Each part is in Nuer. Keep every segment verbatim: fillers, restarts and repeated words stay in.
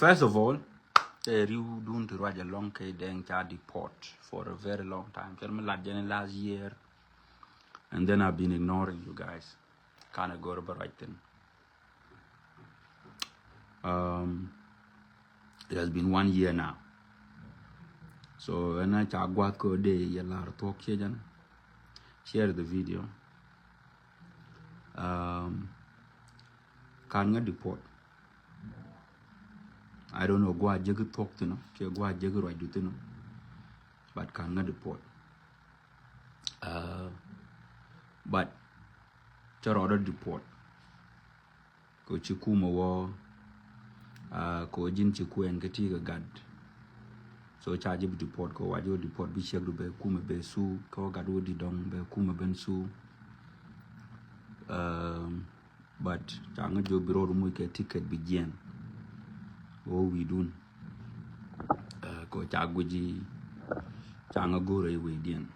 First of all, tɛ riw dun ti ruac along kɛ dɛŋ ca deport for a very long time. Cɛ mi lat jɛn last year, and then I've been ignoring you guys. Kanɛ gor bä ruac thin. Um, it has been one year now. So ɛn a ca guath kɛ dee yɛ lar thuɔk ciɛ jɛn. Share the video. Um, kan ŋa deport. I don't know, gua jek thuɔk thino, ke gua jek ruac du thino. But kan ŋa deport. Uh, but cɛ rɔɔdɔ deport. Kɛ ci kumɛ wɔ, uh, kɛ ji̱n ci kuɛn kɛ ti kɛ gat. So ca ji̱ bi deport kɛ wa ji̱ deport bi ciek du bɛ kumɛ bɛ su, kɛ wä gat wä di dɔŋ bɛ kumɛ ben su. Um, but ca ŋa ji̱ bi rɔɔd muc kɛ ticket bi jiɛn. Wä wi̱i̱dun. Uh, kɛ ca guici ca ŋa go̱rɛ i̱ wi̱i̱diɛn.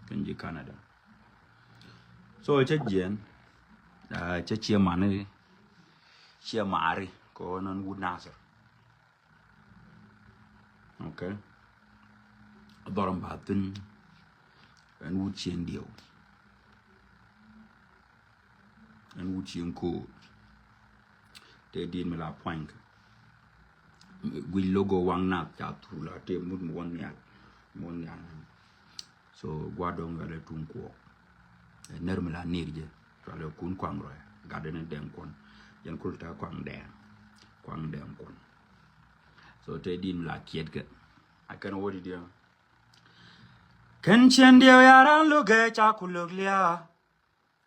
Kɛn ji̱ Canada. So cɛ jiɛn, uh, cɛ ciɛ mani, ciɛ mari kɛ wä nan wut Nasir. Okay. Dhɔr in ba thin ɛn wut cien diɛw. Ɛn wut cien ko̱o̱r. Tɛ diet mi la puany kɛ. Guic logo waŋ nath ca thur la tɛ mut mi wä nhial. Mi wä nhial. So gua dɔŋ yɔlɛ tuŋ kuɔk. Ɛ nɛr mi la nir jɛ. Cɔalɛ kun kuaŋ rɔɛ. Gat ni dɛŋ kuɔn. Jɛn kul ta kuaŋ dɛŋ. Kuaŋ dɛŋ kuɔn. So tɛ din la kiɛt kɛ. A kɛn wä di diɛ. Kɛn cien diɛ ya ran lugɛ ca ku luk lia.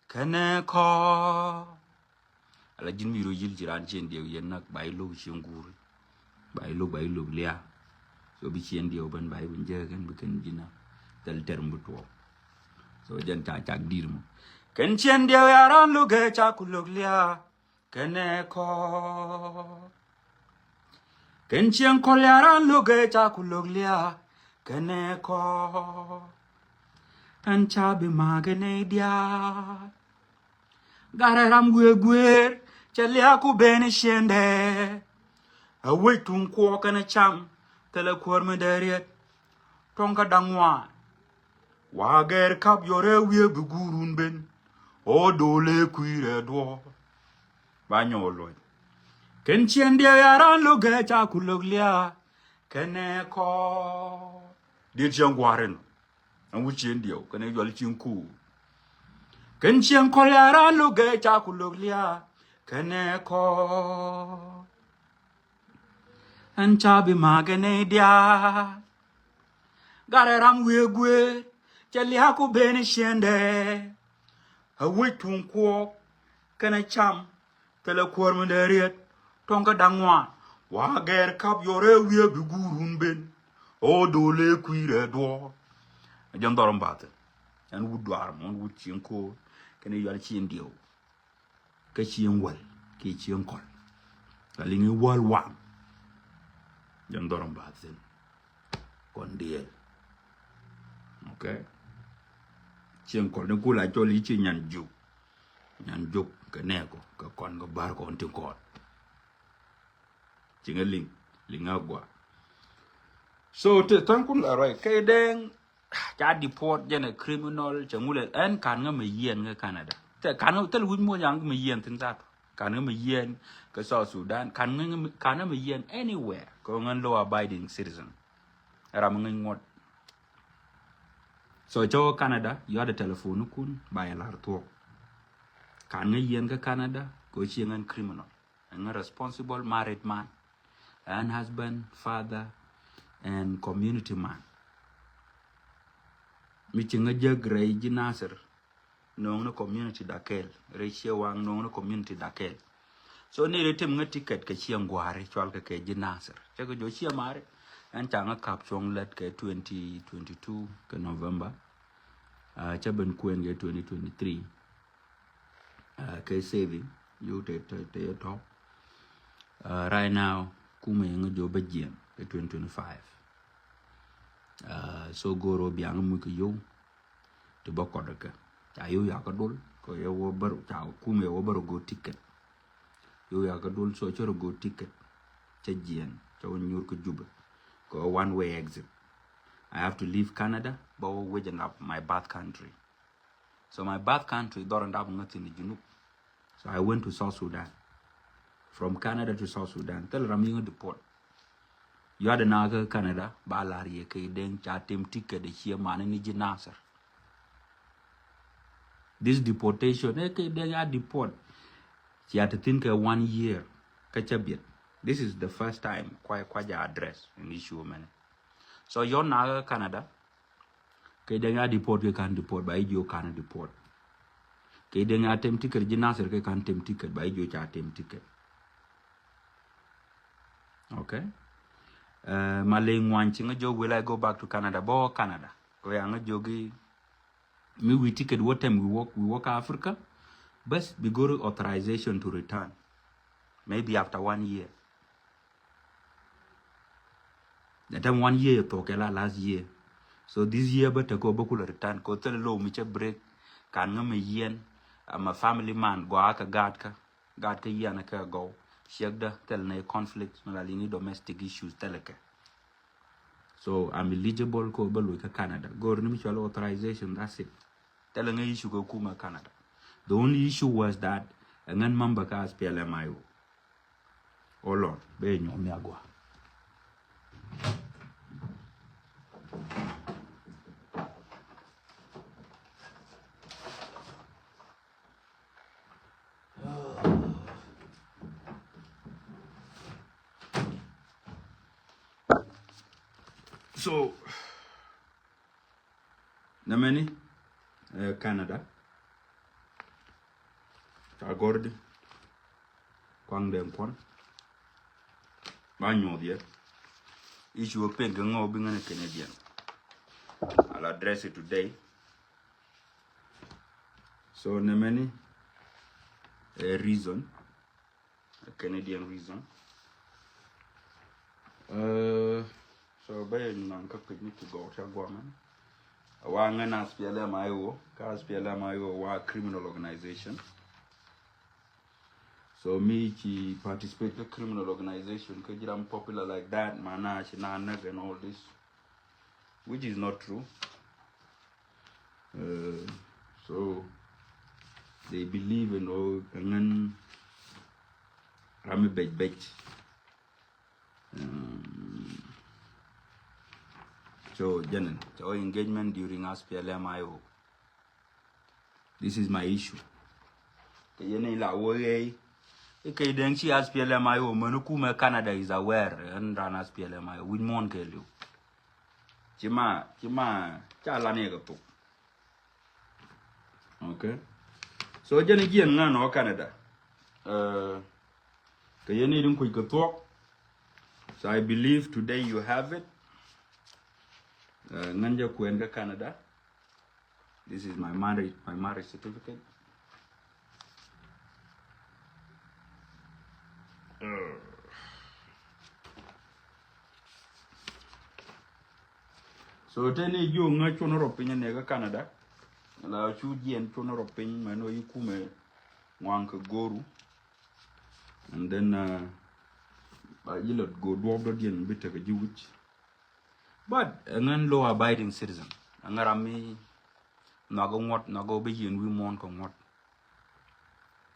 Kɛnɛ kɔ. Ala ji̱n mi ro yil ji̱ ran cien diɛ yɛn nak ba ilok cien guuri. Ba ilok, ba ilok lia. So bi cien diɛ ben ba iwin jɛ kɛn bi kɛn ji̱n na. Thil tɛr mi bi tuɔk. So jɛn ca cak dir mɔ. Kɛn cien diɛ ya ran lugɛ ca ku luk lia. Kɛnɛ kɔ. Kɛn cieŋ kɔl ya ran lugɛ ca ku luk lia. Kɛnɛ kɔ. Ɛn ca bi makɛ nɛy diaal. Garɛ ram wiee gueer cɛ lia ku ben ciendɛ. A wec tuŋ kuɔk kɛnɛ cam thilɛ kuäär mi dee riet. Tɔŋ kä daŋ ŋuan. Wa gɛr kap yɔrɛ wiee bi guurun ben. O dole kui̱rɛ duɔɔr. Ba nyɔk luɔc. Kɛn cien diɛ ya ran lugɛ ca ku luk lia. Kɛnɛ kɔ. Diet cien guarin. Ɛn wut cien diɛw kɛnɛ yual cien ku. Kɛn cien kɔl ya ran lugɛ ca ku luk lia. Kɛnɛ kɔ. Ɛn ca bi makɛ nɛy diaal. Garɛ ram wiee gueer cɛ lia ku ben ciendɛ. A wec tuŋ kuɔk kɛnɛ cam thilɛ kuäär mi dee riet. Tɔŋ kä daŋ ŋuan wa gɛr kap yɔrɛ wiee bi guurun ben. O dole kui̱rɛ duɔɔr. Jɛn dhɔr in ba thin. Ɛn wut duar mɔ ɛn wut cien ko̱o̱r kɛnɛ yual cien diɛw. Kä cieŋ wäl kiɛ cieŋ kɔl. Ka liŋ i̱ wäl waŋ. Jɛn dhɔr in ba thin. Kɔn diɛɛl. Okay. Cieŋ kɔl ni kula cɔl i̱ ci nyan juk. Nyan juk kɛ nɛɛkɔ kɛ kɔn kɛ bar kɔn tin kɔn. Ci ŋä liŋ liŋ a gua. So te thaŋ kun la ruac kɛ dɛŋ. Ca deport jɛn a criminal cɛ ŋulɛ ɛn kan ŋä mɛ yiɛn ŋä Canada. Te kan ŋä thil wi̱c muɔny aŋ mɛ yiɛn thin that. Kan ŋä mɛ yiɛn kä South Sudan. Kan ŋä kan ŋä mɛ yiɛn anywhere. Kɛ ŋän law abiding citizen. Ram ŋä ŋuɔt. So cɛ wä Canada yɔt a telephone kun ba yɛ lar thuɔk. Kan ŋä yiɛn kä Canada kɛ ci ŋän criminal. Ɛn ŋä responsible married man. Ɛn husband, father, and community man. Mi ci ŋä jek rɛy ji̱ Nasir. No̱o̱ŋ ni community dakɛl. Rɛy ciɛ waŋ no̱o̱ŋ ni community dakɛl. So ni ri tim ŋä ticket kɛ ciɛ ŋuari cual kɛ kɛ ji̱ Nasir. Cɛ kɛ jɔ ciɛ mari. Ɛn ca ŋä kap cuɔ̱ŋ lät kɛ twenty twenty-two kɛ November. Ah, cɛ ben kuɛn kɛ twenty twenty-three. Ah, kɛ saving. Yo̱w te, te, te yɛ tɔ̱. Ah, right now, kumɛ ŋä jɔ bä jiɛn kɛ twenty twenty-five. Ah, so go̱o̱r wä biaŋ muc kɛ yo̱w. Ti bä kɔt kɛ. Ca yo̱w yakä dol. Kɛ yɛ wä bär, ca kumɛ yɛ wä bär go̱o̱r ticket. Yo̱w yakä dol, so cär go̱o̱r ticket. Cä jiɛn, cä wä nyuur kä Jubɛ. Kɛ one way exit. I have to leave Canada, bä wä wec in my birth country. So my birth country dhɔr in dap ŋäth in Junub. So I went to South Sudan. From Canada to South Sudan. Thil ram yiŋ deport. Yuat in kä Canada, ba lar yɛ kɛ dɛŋ ca tem ticket de cie mani ni ji̱ Nasir. This deportation, eh, kɛ dee ya deport. Cia te thin kɛ one year. Kä ca biet. This is the first time kua, kua ja address an issue mɛnɛ. So yɔn na kä Canada, kɛ dee ya deport kɛ kan deport, ba ijo kan deport. Kɛ dee ya tem ticket ji̱ Nasir kɛ kan tem ticket, ba ijo ca tem ticket. Okay. Uh, ma ley ŋuany ci ŋa jok, will I go back to Canada? Bä Canada. Kɛ ya ŋa jok i̱ mi wi̱i̱ ticket wä tem wi̱i̱ wä, wi̱i̱ wä kä Africa. Bas bi go̱r authorization to return. Maybe after one year. The time one year you talk la last year. So this year bä te kɔ bä kula return. Kɔ thil low mi cɛ break. Kan ŋa mi yɛn. I'm a family man. Gɔaa kä gaat kä. Gaat kä yian kä gɔw. Ciɛkdä thil ni conflict mi la liŋi domestic issues thil kɛ. So I'm eligible kɔ bä lui kä Canada. Go̱r ni mi cual authorization, that's it. Thil ŋa issue kɛ kumɛ Canada. The only issue was that ɛ ŋän member kä S P L M I O. Hold on, bɛ nyuɔm ya gua. So, nɛmɛni, eh, Canada. Ca gɔrdi. Kuaŋ den kuɔn. Ba nyuɔth yɛ. Issue pen kɛ ŋɔ bi ŋɛn Canadian. I'll address it today. So nɛmɛni, eh, reason. A Canadian reason. Uh, so bɛ yɛ naŋ kä piny ni ti gɔw ca guamɛn. Wa ŋɛn S P L M I O, kä S P L M I O wa criminal organization. So mi ci participate kä criminal organization kä jiram popular like that, mana ci na nag and all this, which is not true. Uh, so they believe in all, and then rami bej bej. Um, so jenen, so engagement during S P L M I O. This is my issue. Kɛ yɛn ila wo yɛ. Ikɛ dɛŋ ci S P L M I O mɛn kumɛ Canada is aware. Ɛn ran S P L M I O wi̱c muɔ̱n kɛ liw. Ci ma, ci ma ca lan yɛ kɛ thok. Okay. So jɛn jiɛn ŋa nɔ Canada. Uh, kɛ yɛn ni din kuc kɛ thok. So I believe today you have it. Uh, ŋan jɛ kuɛn kä Canada. This is my marriage, my marriage certificate. Uh. So teni jiök ŋä cuɔn rɔ piny anɛ kä Canada. La cu jiɛn cuɔn rɔ piny mɛn wä yi kumɛ ŋuaŋ kɛ goru. And then, uh, ba yi lɛ go duɔp dɔ diɛn bi tekɛ ji̱ wi̱c. But, uh, ŋän law abiding citizen. Ŋä ram mi nhɔk ŋuɔt, nhɔk bi yieen wi̱i̱ muɔ̱ɔ̱n kɛ ŋuɔt.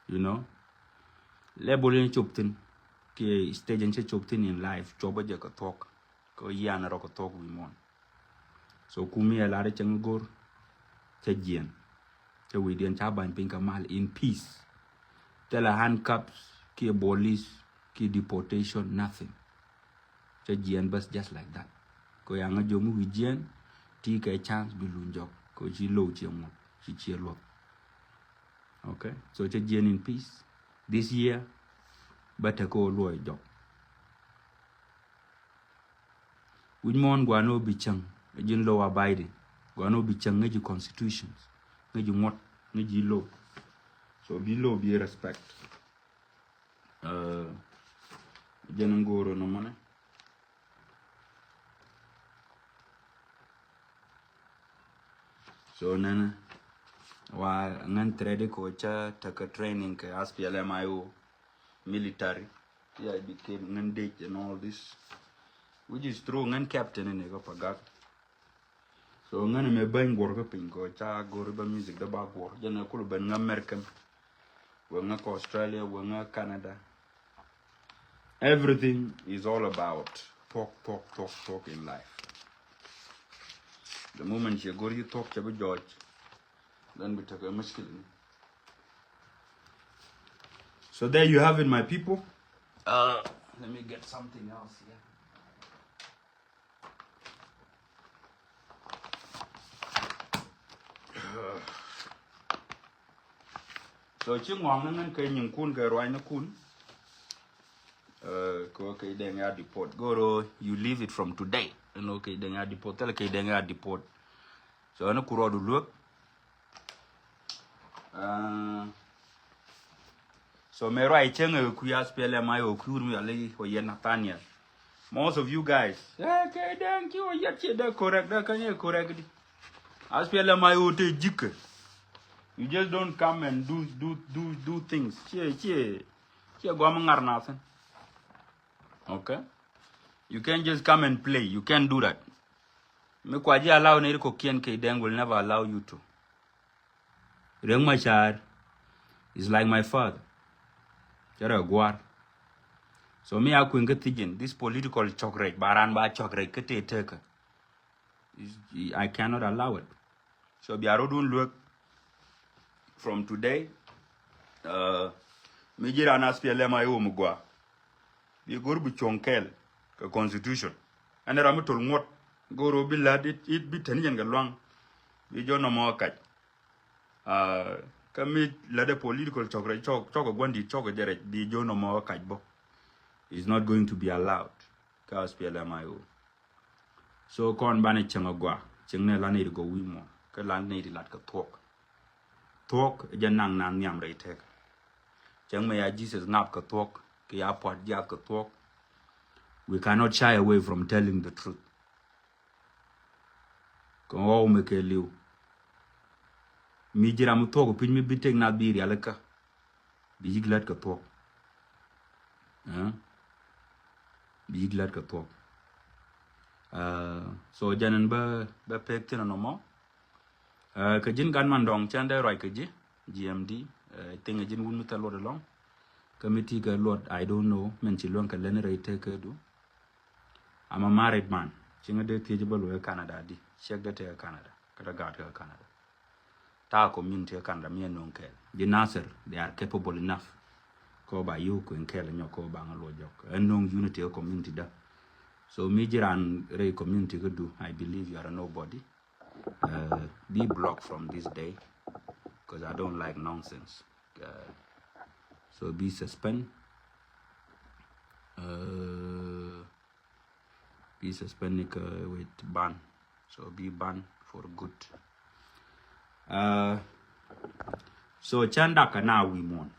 You know, level in cop thin, kiɛ stage in cɛ cop thin in life, cop a jɛ kɛ thuɔk, kɛ yian rɔ kɛ thuɔk wi̱i̱ muɔ̱ɔ̱n. So kumi a lar cäŋ go̱r, cɛ jiɛn, cɛ wi̱i̱ diɛn ca bany piny kɛ mal in peace. Thilɛ handcuffs, kiɛ police, kiɛ deportation, nothing. Cɛ jiɛn bas just like that. Kɛ yaŋ a jom wi̱i̱ jiɛn, ti kɛ chance bi luny jɔk, kɛ ci low ci ŋuɔt, ci ci luɔth. Okay, so cɛ jiɛn in peace. This year, bä tekɛ wä luɔy jɔk. Wi̱c muɔ̱ɔ̱n gua̱a̱n wä bi cäŋ, ji̱n law abiding. Gua̱a̱n wä bi cäŋ ŋäc ji̱ constitutions, ŋäc ji̱ ŋuɔ̱t, ŋäc ji̱ law. So bi law bi respect. Uh, jɛn ŋo̱o̱r nɔmɔnɛ. So nɛnɛ wa ŋän thread ko ca tekɛ training kɛ S P L M I O military. Ti a bi kep ŋän dec and all this. Which is true, ŋän captain ni kɛ Pagak. So ŋän mɛ bäny guɔr kä piny kɔ ca go̱r ba music dä ba guɔr. Jɛn ɛ kul ben ŋä American. Wä ŋä kɔ Australia, wä ŋä Canada. Everything is all about talk, talk, talk, talk in life. The moment you go, you talk, cɛ bi jɔɔc. Then bi tekɛ mushkil ni. So there you have it, my people. Uh, let me get something else here. So ci ŋɔaŋ ni ŋän kɛ nyiŋ kun kɛ ruany ni kun. Uh, kɛ wä kɛ dɛŋ ya deport. Goro, you leave it from today. Ɛn wä kɛ dɛŋ ya deport. Thilɛ kɛ dɛŋ ya deport. So ɛn ku rɔɔdu luek. Uh, so mɛ ruac cäŋ ɛ kui̱ SPLM-IO kui̱ wur mi yɔli wä yɛn Nathaniel. Most of you guys, eh, kɛ dɛŋ ki wä yɛt ciɛ dɛ correct, dɛ kanyɛ correct di. SPLM-IO te jikä. You just don't come and do, do, do, do things. Ciɛ, ciɛ, ciɛ guam ŋar nathin. Okay? You can't just come and play. You can't do that. Mi kua ji̱ allow ni ri kɔkiɛn kɛ dɛŋ will never allow you to. Riek Machar is like my father. Cɛ rɛ guar. So mi a kui̱n kä thi̱ji̱n, this political cɔk rɛc, ba ran ba cɔk rɛc kä tëë tekä. Is, I cannot allow it. So bia rot wun luek from today. Uh, mi ji̱ ran SPLM-IO mi gua. Bi go̱r bi cuɔ̱ŋ kɛɛl kɛ constitution. Ɛn ram mi tol ŋuɔ̱t go̱r bi la̱t it, it bi teni jɛn kɛ luaŋ. Bi jɔ nɔmɔ kac. Uh, kä mi la̱t ɛ political cɔk rɛc cɔk, cɔk ɛ gua̱n di̱t cɔk ɛ jɛ rɛc bi jɔ nɔmɔ kac bä. Is not going to be allowed. Kä SPLM-IO. So kɔn banɛ cieŋ a gua, cieŋ ni la nɛy ti gɔw wi̱i̱ muɔ̱ɔ̱n, kä la nɛy ti lat kɛ thuɔ̱k. Thuɔ̱k jɛ naŋ na nhiam rɛy tëk. Cieŋ mɛ ya Jesus ŋap kɛ thuɔ̱k, kɛ ya pua̱t jiath kɛ thuɔ̱k. We cannot shy away from telling the truth. Kɛ ɣɔw mɛ kɛ li̱w. Mi ji̱ ram mi thuɔ̱k piny mi bi tëk na bi rialikä. Bi yi̱k lät kɛ thuɔ̱k. Eh? Bi yi̱k lät kɛ thuɔ̱k. Uh, so jɛn ɛn bä, bä pek thin ɛnɔ mɔ. Uh, kɛ ji̱n gat man dɔŋ cɛn dee ruac kɛ ji̱, G M D. Uh, I think ɛ ji̱n wun mi thil luɔt ɛlɔŋ. Kä mi ti kɛ luɔt, I don't know. Min ci luäŋ kɛ lɛn rɛy tëk kɛ du. I'm a married man. Ci ŋä dee thiec bä luɔc Canada di. Ciek dee tëë Canada. Kä dee gaat kä Canada. Ta̱a̱ community kä Canada mi ɛ no̱o̱ŋ kɛɛl. Ji̱ Nasir, they are capable enough. Kɔ ba yio̱w kueŋ kɛɛl nyɔk kɔ ba ŋä luɔc jɔk. Ɛ no̱o̱ŋ unity kä community dä. So mi ji̱ ran rɛy community kä du, I believe you are a nobody. Uh, be blocked from this day. Cause I don't like nonsense. Uh, so be suspend. Uh, Bi suspend ni kɛ wet ban. So bi ban for good. Uh, so cɛn dak kɛ na wi̱i̱ muɔ̱ɔ̱n.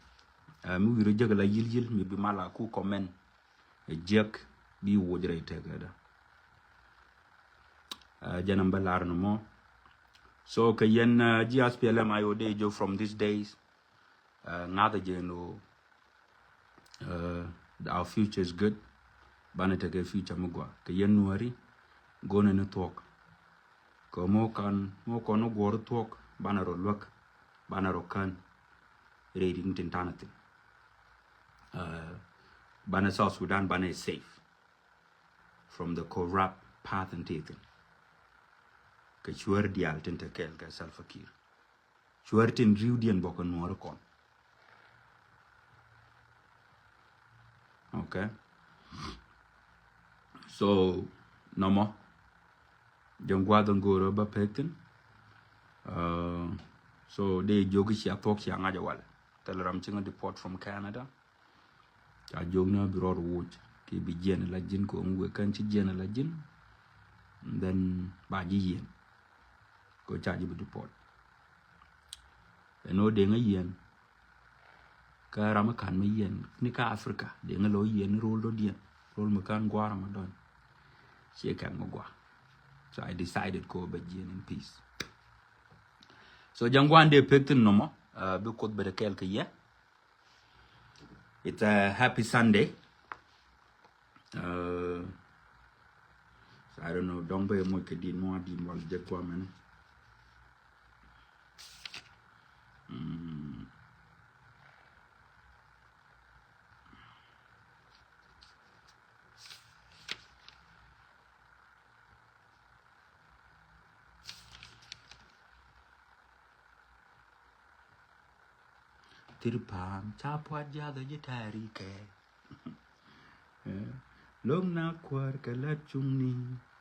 Uh, mi wi̱i̱ rɔ jek la yi̱l yi̱l mi bi mal a ku comment. Ɛ jiɛk bi woc rɛy tɛkɛ dä. Uh, jɛn ɛn bä lar ni mɔ. So kɛ yɛn, uh, ji̱ SPLM-IO dee jɔ from these days. Uh, ŋa̱th a jɛn ɣöö, uh, our future is good. Banɛ tekɛ future mi gɔaa kɛ yɛn Nuääri. Go̱o̱nɛ ni thuɔ̱k kɛ mɔ kan, mɔ kɔn ni guɔ̱ɔ̱r thuɔ̱k. Banɛ rɔ luäk, banɛ rɔ kän rɛy ri̱n tin ta̱nɛ thi̱n. Uh, banɛ South Sudan banɛ safe from the corrupt path in ti thi̱n. Kɛ cuäär diaal tin te kɛɛl kɛ Salva Kiir. Cuäär tin ri̱wdiɛn bɔkɛ Nuɔɔri kɔn. Okay. So nɔmɔ jɛn gua̱a̱th in go̱o̱rä bä pek thi̱n. Uh, so dee jiök cia thuɔ̱k cia ŋa̱c a wal. Thil ram ci ŋä deport from Canada. Ca jiök ni bi rɔɔd woc ki bi jiɛn la ji̱n kɛ ŋuɛ kɛn ci jiɛn la ji̱n. Then ba ji̱ yiɛn kɛ ca ji̱ bi deport. Ɛn ɣöö deŋä yiɛn kä ram mi ka̱n mi yiɛn ni kä Africa, deŋä lɔ yiɛn ni ro̱l dɔ̱diɛn, ro̱l mi ka̱n gua̱a̱r mi dɔ̱ny. Ciɛ kɛn mi gua̱a̱. So I decided kɛ ɣöö bɛ jiɛn in peace. So jɛn gua̱a̱n dee pek thi̱n nɔmɔ, uh, bi Kuoth bɛ te kɛɛl kɛ yɛ. It's a happy Sunday. Uh, so I don't know. Dɔŋ bɛ moc kɛ dit mɔ dit mɔl jɛ kua mɛn. Mm. Thir pa̱a̱m ca pua̱t jath ji̱ tɛ̈ri kɛ. Lo̱ŋ na kuäär kɛ lät cuŋni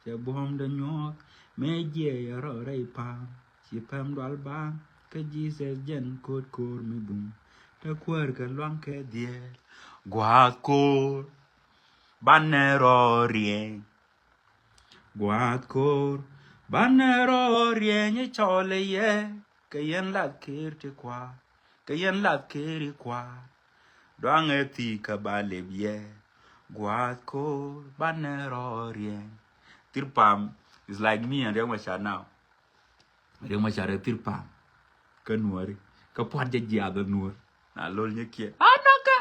cɛ buɔ̱mdɛ nyuɔ̱ɔ̱k mëë jiɛc rɔ rɛy pa̱a̱m ci pɛm dual ba̱a̱m kä Jesus jɛn ko̱o̱t ko̱o̱r mi bum. Te kuäär kɛ luaŋ kɛ dhieel gua̱a̱th ko̱o̱r banɛ rɔ riɛŋ. Gua̱a̱th ko̱o̱r banɛ rɔ riɛŋ i̱ cɔl ɛ yɛ kɛ yɛn lath ker ti kua̱r kɛ yɛn lath ker i̱ kua̱r. Duaŋɛ thi̱i̱ kä ba lep yɛ gua̱a̱th ko̱o̱r banɛ rɔ riɛŋ. Thir pa̱a̱m is like me and Riek Machar now. Riek Machar ɛ thir pa̱a̱m kä nuɔri kä pua̱t jɛ jiath ɛ nuɔr na lol nyɛ kiɛ anɔkä.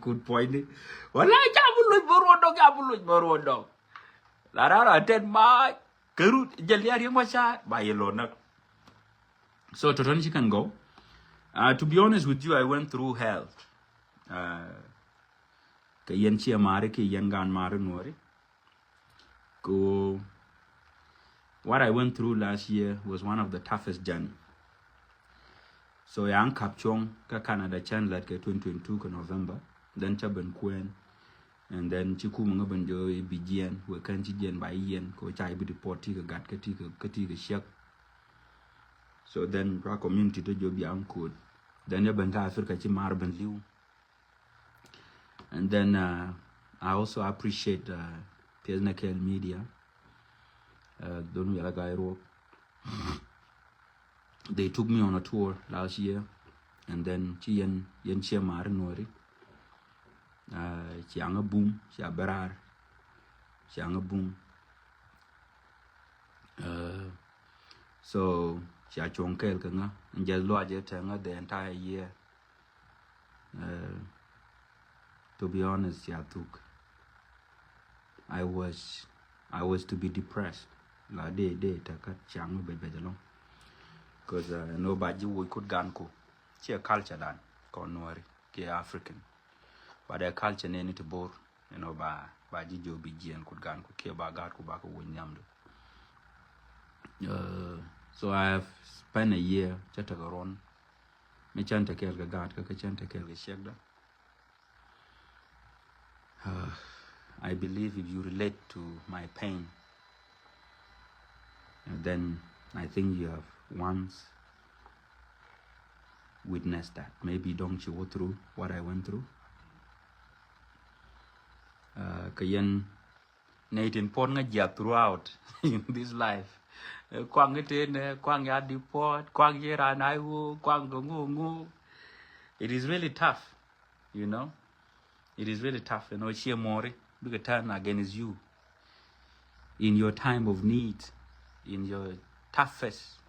Kut puɔ̱nyni wala ca bi loc bä ruɔdɔk ca bi loc bä ruɔdɔk. La rara tɛt ma kärut jɛ liar Riek Machar ba yɛ lɔ näk. So tɔtɔn ci kɛn gɔw. Uh, to be honest with you, I went through hell. Uh, kɛ yɛn ciɛ mari kɛ yɛn gan mari nuɔri. Ko what I went through last year was one of the toughest journey. So yan kap cuɔ̱ŋ kä Canada cän lät kɛ twenty twenty-two kɛ November. Then ca ben kuɛn. And then ci kumɛ ŋä ben jɔ i̱ bi jiɛn wek kän ci jiɛn ba i̱ yiɛn kɛ wä ca i̱ bi deport ti kɛ gat kä ti kɛ kä ti kɛ ciɛk. So then cua community te jɔ bi aŋ ko̱o̱t. Then ya ben kä Africa ci mar ben li̱w. And then uh, I also appreciate uh, Pies Nakel Media. Uh, Donu Yala Guy Rope. They took me on a tour last year, and then ci yɛn yɛn ciɛ mar nuɔri. Uh, ci aŋa bum, ci a berar, ci aŋa bum. Uh, so ci a cuɔŋ kɛɛl kɛ ŋa, and just luac yɛ tɛ ŋa the entire year. Uh, to be honest, ya thuk. I was I was to be depressed. La de de ta kat chang be be long. Cause uh, no ba ji wo kut gan ko. Che culture dan ko nuari ke African. But a culture ne ni to bor. You know ba ba ji jo bi jian kut gan ko ke ba gat ko ba ko wo nyamdo. Uh, so I have spent a year chatagaron. Mi chan ta kel ga gat ka chan ta kel ga shek da. Uh, I believe if you relate to my pain, uh, then I think you have once witnessed that. Maybe don't you go through what I went through. Uh, ka yen ne itin pon nga jia throughout in this life. Eh, kwang itin, eh, kwang ya deport, kwang ye ran I O, kwang go ngu ngu. It is really tough, you know. It is really tough, you know, share more because turn against you in your time of need, in your toughest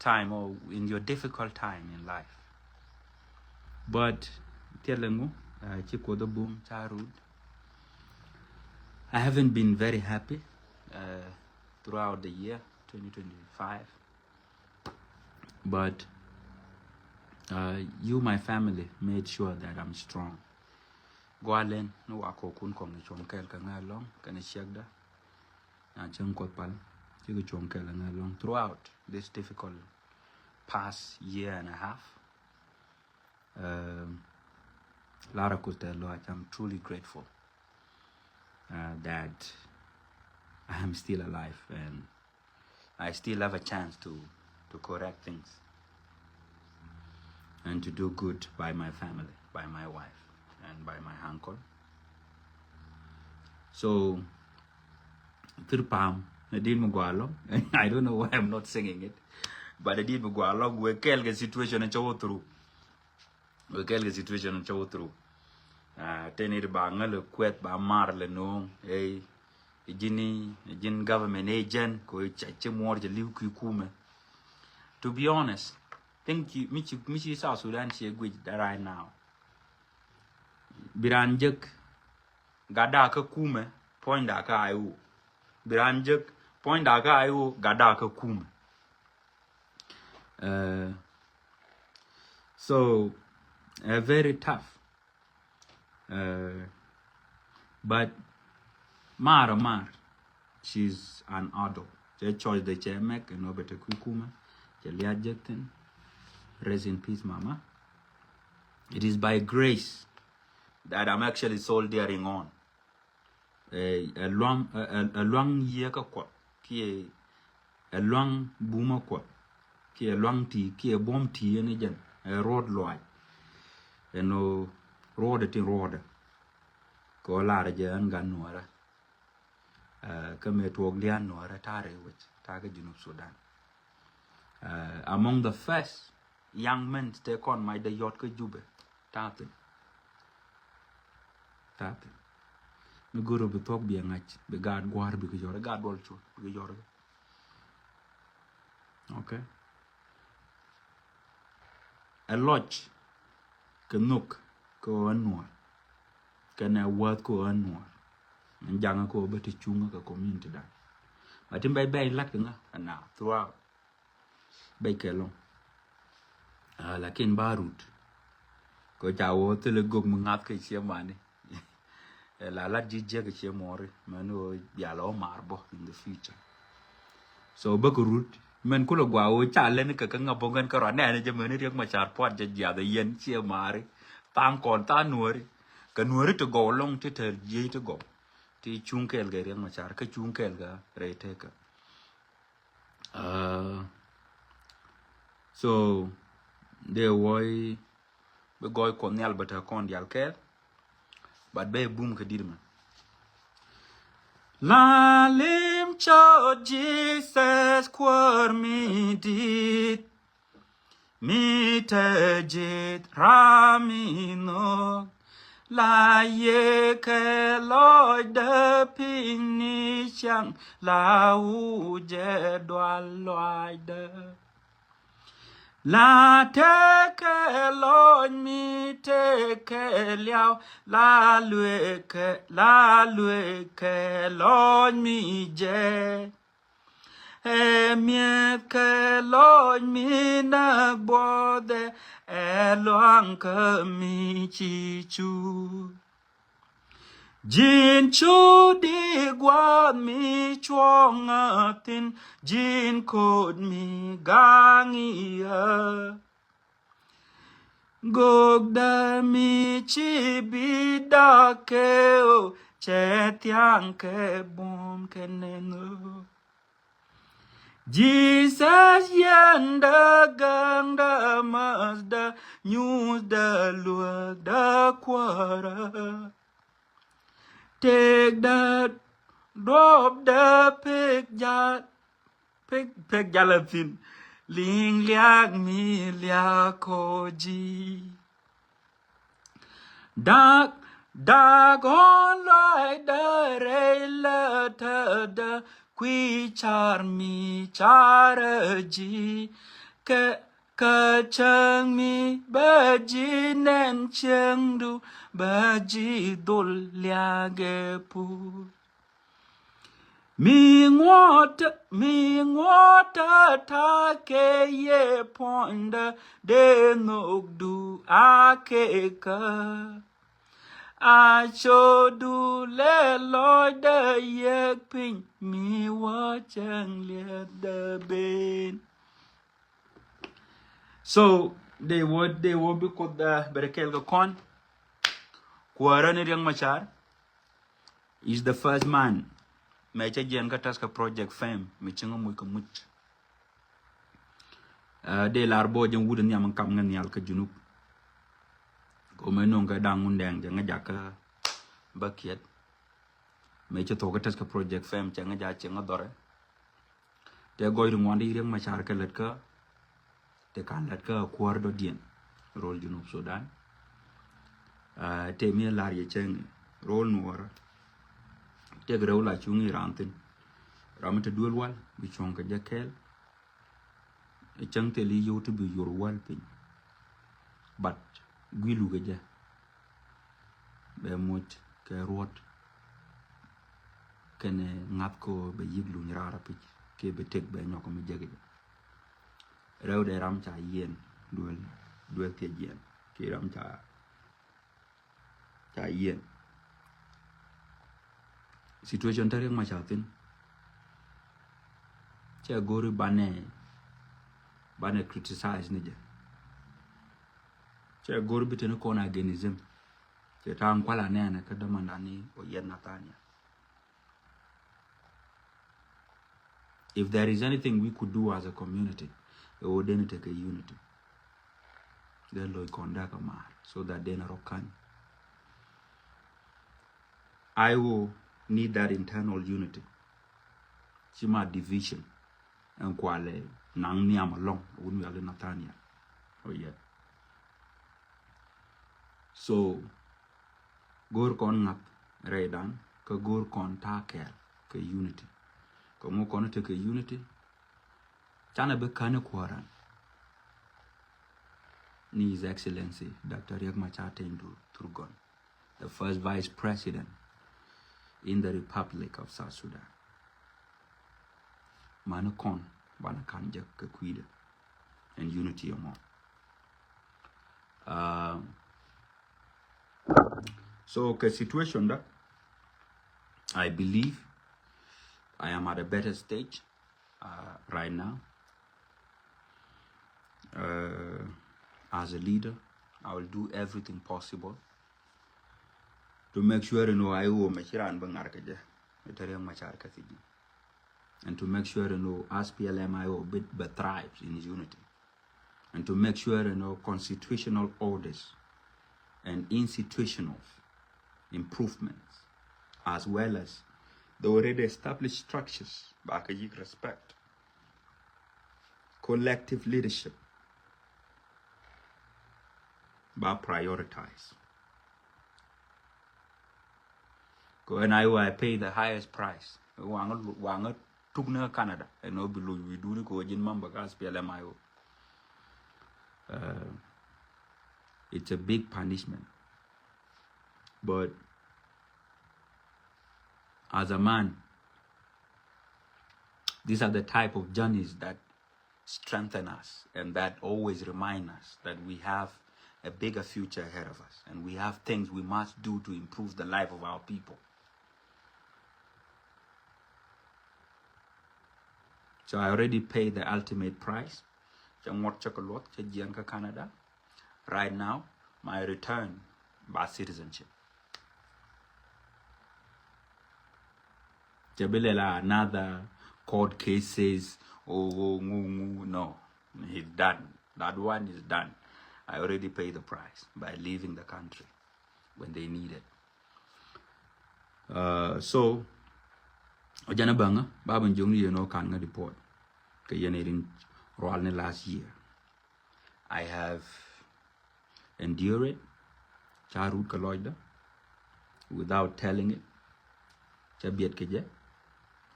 time, or in your difficult time in life. But telling you, uh, ci kuoth bum ca rut. I haven't been very happy uh, throughout the year twenty twenty-five. But uh, you, my family, made sure that I'm strong. Gualen ni wa ko kun kong ni chong kel ka nga long ka ni chek da. Na cheng ko pal ti ko chong kel nga long throughout this difficult past year and a half. Um, Lara Kutelo, I'm truly grateful uh, that I am still alive and I still have a chance to, to correct things and to do good by my family, by my wife, and by my uncle. So, thir pam, na din mi gua long. I don't know why I'm not singing it, but na din mi gua long. We kel ke situation and show through. We kel ke situation and show through. Uh, teni ba ngal kuet ba mar le no. Hey, jini jin government agent ko cha che mor je liu ki kume. To be honest, thank you. Michi michi South Sudan che gwe right now. Bi raan jek gatda kä kumɛ, puɔ̱nyda kä I O. Bi raan jek puɔ̱nyda kä I O, gatda kä kumɛ. Uh, so uh, very tough. Uh, but Mar Mar, she's an adult. Cɛ choice de cɛ make, you know, bɛ te kui̱ kumɛ. Cɛ lia̱a̱ jek thin. Rest in peace, mama. It is by grace that I'm actually soldiering on. Ɛ luaŋ, ɛ luaŋ yiëë kä Kuɔth kiɛ ɛ luaŋ bumä Kuɔth kiɛ ɛ luaŋ ti kiɛ buɔ̱m ti ɛn jɛn ɛ ruɔt luaac. Ɛn ɣöö ruɔt ɛ tin ruɔt ɛ kɛ ɣöö lar jɛ ɛn gat nuɔrɛ. Kä mëë tuɔɔk dia̱a̱n nuɔrɛ ta̱a̱ rɛy wec ta̱a̱ kä Junub Sudan. Among the first young men tɛ kɔn mac dee yɔt kä Jubɛ. Ta̱a̱ thin. Ta̱a̱ thin. Mi go̱o̱r bi thuɔ̱k bi ɛ ŋa̱c bi gaat gua̱a̱r bi kɛ yɔr, gaat duɔl cuɔt bi kɛ yɔr. Okay. Ɛ lɔc kɛ nhök kɛ ɣöö ɛ nuɔr kɛnɛ wäth kɛ ɣöö ɛ nuɔr. Ɛn jaŋä kɛ ɣöö bä ti cuŋä kɛ community dan. Ba tin bɛc bɛc lat kɛ ŋa ɛna throughout. Bɛc kɛ lɔŋ. Lakin ba rut kɛ ca wä thilɛ gök mi ŋath kɛ cie mani. La lat ji̱ jiäk kɛ cie mɔri mɛn ɣöö bial ɣä mar bä in the future. So bä kɛ rut mɛn kulɛ gua ɣöö ca lɛn kɛ kɛ ŋa bä ŋɛn kɛ rɔ nɛɛni jɛ mɛn Riek Machar puat jɛ jiath ɛ yɛn cie mari. Thaŋ kɔn thaŋ nuɔri kɛ nuɔri ti gɔw lɔŋ ti tɛr jiec ti gɔw. Ti cuŋ kɛɛl kɛ Riek Machar kä cuŋ kɛɛl kɛ rɛy tekä. Uh, so dee wɔi bi gɔɔy Kuɔth Nhial bä te kɔn dial kɛɛl. But bɛ bum kɛ dit mɛ. La lim cɔ Jesus Kuäär mi dit. Mi te ji̱th ram mi nhök. La yekɛ lɔcdä piny ni ciaŋ la wujɛ dual lɔcdä. La tekɛ lɔc mi tekɛ liaw la luekɛ la luekɛ lɔc mi jɛ. Ɛ miɛth kɛ lɔc mi na buɔthɛ ɛ luaŋ kä mi ci cu. Ji̱n cu di gua̱a̱th mi cuɔ̱ŋ a thi̱n ji̱n ko̱t mi ga̱ŋ i̱ ɣä. Gökdä mi ci bi dak kɛ ɣöö cɛ thia̱a̱ŋ kɛ buɔ̱m kɛ nɛn ɣöö. Jesus yɛn dä ga̱ŋ dä mäth dä nyuuth dä luäk dä kuäärä. Tëëkdä duɔ̱pdä pek jal pek pek jal a thi̱n li̱ŋ liak mi liak kɔ ji̱. Dak dak ɣɔ̱n luaacdä rɛy lätädä kui̱ car mi carä ji̱. Kɛ kä cäŋ mi bä ji̱ nɛn cieŋdu bä ji̱ dhol liakɛ pur. Mi ŋuɔ̱t mi ŋuɔ̱t ta̱ta̱ kɛ yɛ puɔ̱nydä dee nhökdu a kɛ kä. A cɔɔdu lɛ lɔcdä yɛk piny mi wä cäŋ liɛthdä ben. So dee wä dee wä bi Kuoth bɛrɛ kɛɛl kɛ kɔn. Kuäärä ni Riek Machar is the first man mɛ cä jiɛn kä Tusker Project fame mi cäŋ muc kɛ muc. Dee lar bɔ jɛ wut nhiam kam ŋä nhial kä Junub. Kɛ mɛ nuŋ kɛ da̱ŋ Wundɛŋ jɛ ŋä jakä bä kiɛt. Mɛ cä thok kä Tusker Project fame cɛ ŋä ja cɛ ŋä dhɔrɛ. Tɛ gɔc ri ŋuan di Riek Machar kɛ lät kä tɛ kan lät kä kuäär dɔ̱diɛn rol Junub Sudan. Tɛ mi lar yɛ cɛŋ rol nuɔrä. Tɛ kɛ rɛw la cuŋ iran thin ram mi te duel wal bi cuɔ̱ŋ kɛ jɛ kɛɛl. Cäŋ thil i̱ yio̱w ti bi yor wäl piny. But gui̱lu kɛ jɛ. bɛ moc kɛ ruɔt kɛnɛ ŋa̱th kɛ ɣöö bɛ yi̱k luny raar a pi̱c kiɛ bɛ tëk bɛ nyɔk mi jek jɛ. Rɛw dee ram ca yiɛn duel, duel thiec yiɛn kiɛ ram ca ca yiɛn. Situation te Riek Machar thin. Cɛ go̱ri banɛ, banɛ criticize ni jɛ. Cɛ go̱ri bi teni kɔn against him. Cɛ ta̱a̱ kuala nɛɛnɛ kä dämandani ɔ yɛn Nathaniel. If there is anything we could do as a community, ɛ wä deni tekɛ unity. Dee loc kɔn dee kɛ maar so that dee na rɔ kany. I O need that internal unity. Ci ma division ɛn kualɛ naŋ niam alɔŋ wun wiali Nathaniel. Oh yeah. So go̱o̱r kɔn ŋa̱th rɛydan kä go̱o̱r kɔn ta̱a̱ kɛɛl kɛ unity. Kɛ ŋu kɔn tekɛ unity? Canɛ bi kani kuɔran ni His Excellency Doctor Riek Machar Teny Dur Thurgon, the first Vice President in the Republic of South Sudan. Mani kɔn banɛ kan jek kɛ kui̱dɛ ɛn unity ɛmɔ. Uh, so kɛ situation da, I believe I am at a better stage uh, right now. Uh, as a leader, I will do everything possible to make sure, you know, I O mɛ ci ran bi ŋar kɛ jɛ. Mɛ te Riek Machar kä thi̱ji̱n. And to make sure, you know, S P L M I O bit, bit thrives in unity. And to make sure, you know, constitutional orders and institutional improvements, as well as the already established structures, ba kɛ yi̱k respect, collective leadership ba prioritize. Kɛ ɣän I O, I pay the highest price. Waŋä, waŋä tuk ni Canada ɛn ɣöö bi loc wi̱i̱dun kɛ ɣöö ji̱n member kä S P L M I O. Uh, it's a big punishment. But as a man, these are the type of journeys that strengthen us and that always remind us that we have a bigger future ahead of us and we have things we must do to improve the life of our people. So I already paid the ultimate price. Cɛ ŋuɔt cɛ kɛ luɔth cɛ jiɛn kä Canada. Right now, my return by citizenship. Cɛ bi lɛl a another court cases or ŋu ŋu. No, it's done. That one is done. I already paid the price by leaving the country when they need it. Uh, so ɔ jɛn a bäŋä ba ben jiökni yɛn ɔ kan ŋä deport kɛ yɛn ɛ rin rual ni last year. I have endure it. Ca rut kɛ lɔcdä without telling it. Ca biɛt kɛ jɛ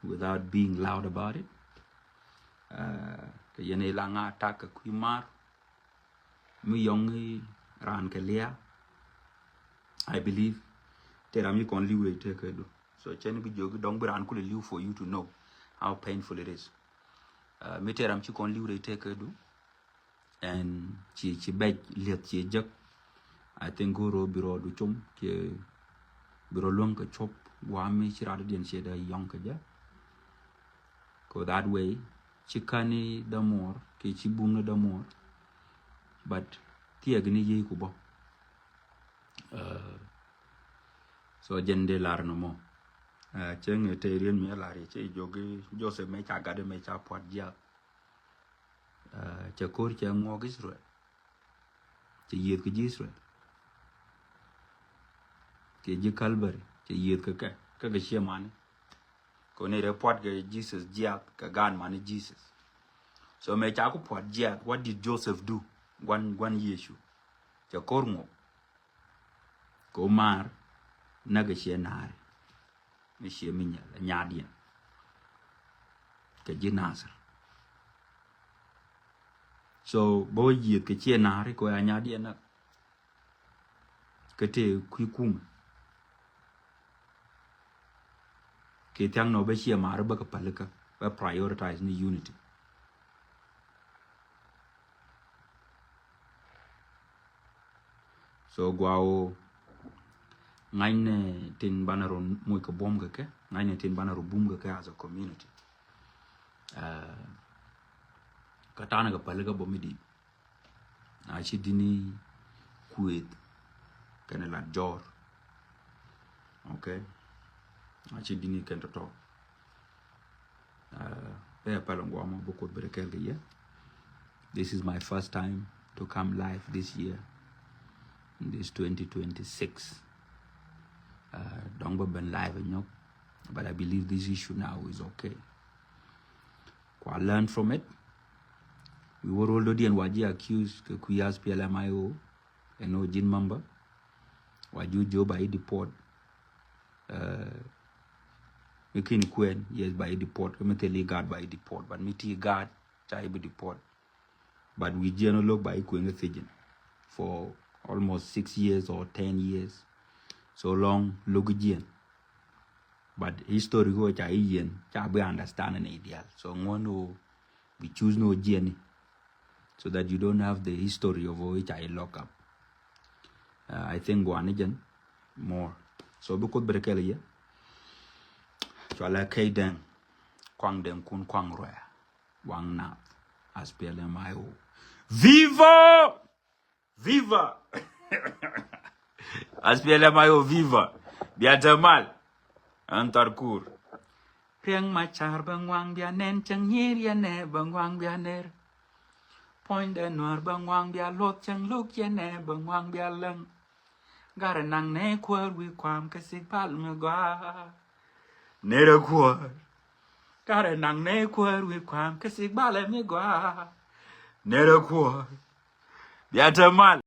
without being loud about it. Uh, kɛ yɛn ila ŋa attack kɛ kui̱ mar mi yɔŋ i̱ raan kɛ lia̱a̱. I believe te ram yi kɔn li̱w rɛy tekädu. So cɛn bi jiök dɔ̱ŋ bi raan kulɛ li̱w for you to know how painful it is. Uh, mi te ram ci kɔn li̱w rɛy tekädu. And ci, ci bɛc lieth ci jek. I think go̱o̱r ɣöö bi rɔɔdu com kiɛ bi rɔ luäŋ kɛ cop guami ci rat diɛn ci dee yɔŋ kɛ jɛ. Ko that way ci kani dämuɔr kiɛ ci bumni dämuɔr. But thiɛk ni yiey ku bä. Uh, so jɛn dee lar nɔmɔ. Uh, cɛ ŋɛ te rien mi lar yɛ cɛ jogi Joseph mɛ ca gat mɛ ca puat jiath. Uh, cɛ kor cɛ ŋuɔk Israel. Cɛ yieth kɛ ji̱ Israel. Kɛ ji̱ Calvary cɛ yieth kɛ kɛ kɛ kɛ ciɛ mani. Kɛ ni rɛ puat kɛ Jesus jiath kɛ gan mani Jesus. So mɛ ca ku puat jiath, what did Joseph do? Guan, guan Yecu. Cɛ kor ŋuɔk. Kɛ mar näk kɛ ciɛ naari. Ni ciɛ mi nyal a nyaadiɛn kɛ ji̱ Nasir. So bä wä yieth kɛ ciɛ naari kɛ a nyaadiɛn näk. Kɛ te kui̱ kumɛ Ti thiaŋ nɔ bä ciɛ maari bä kɛ pälikä bä prioritize ni unity. So gua wä ŋa̱cnɛ tin banɛ rɔ moc kɛ buɔ̱m kɛ kɛ, ŋa̱cnɛ tin banɛ rɔ bum kɛ kɛ as a community. Kä tanɛ kɛ pälikä bä mi dit. A ci dini kueth kɛnɛ lat jɔr. Okay. A ci dini kɛn tɔtɔ. Ɛ pɛl ŋuamɔ bä Kuoth bɛ rɛ kɛɛl kɛ yɛ. This is my first time to come live this year, in this twenty twenty-six. Dɔŋ bä ben live nyɔk, but I believe this issue now is okay. Kua learn from it. We were all dodiɛn wa ji̱ accuse kɛ kui̱ SPLM IO ɛn ɔ ji̱n member. Wa ji̱ ji̱ ba i̱ deport. Mi kin kuɛn, yes, ba i̱ deport. Mi thil i̱ gaat ba i̱ deport, but mi ti gaat ca i̱ bi deport. But wi̱i̱ jiɛn ɔ lo̱k ba i̱ kueŋ ɛ thiec jɛn for almost six years or ten years. So long lo̱k jiɛn. But history ko ca i̱ yɛn ca bi understand ni dial. So ŋuɔn o bi choose no jiɛn ni, so that you don't have the history of o ca i̱ lock up. I think guani jɛn more. So bi Kuoth bɛ rɛ kɛɛl yɛ. Cua lɛ kɛy dɛŋ, kuaŋ dɛŋ kun kuaŋ ruɛ. Waŋ nath. SPLM IO. Viva! Viva! SPLM IO viva! Bia te mal. Ɛn thar kur. Riɛŋ Macar bɛ ŋuaŋ bia nɛn, cäŋ nyier yɛnɛ bɛ ŋuaŋ bia ner. Puɔ̱nydɛ Nuäär bɛ ŋuaŋ bia luɔth, cäŋ luk yɛnɛ bɛ ŋuaŋ bia läŋ. Garɛ naŋ nɛ kuäär wi̱i̱ kuam kɛ sik bal mi gɔaa. Nerɛ kuäär. Garɛ naŋ nɛ kuäär wi̱i̱ kuam kɛ sik bal mi gɔaa. Nerɛ kuäär. Bia te mal.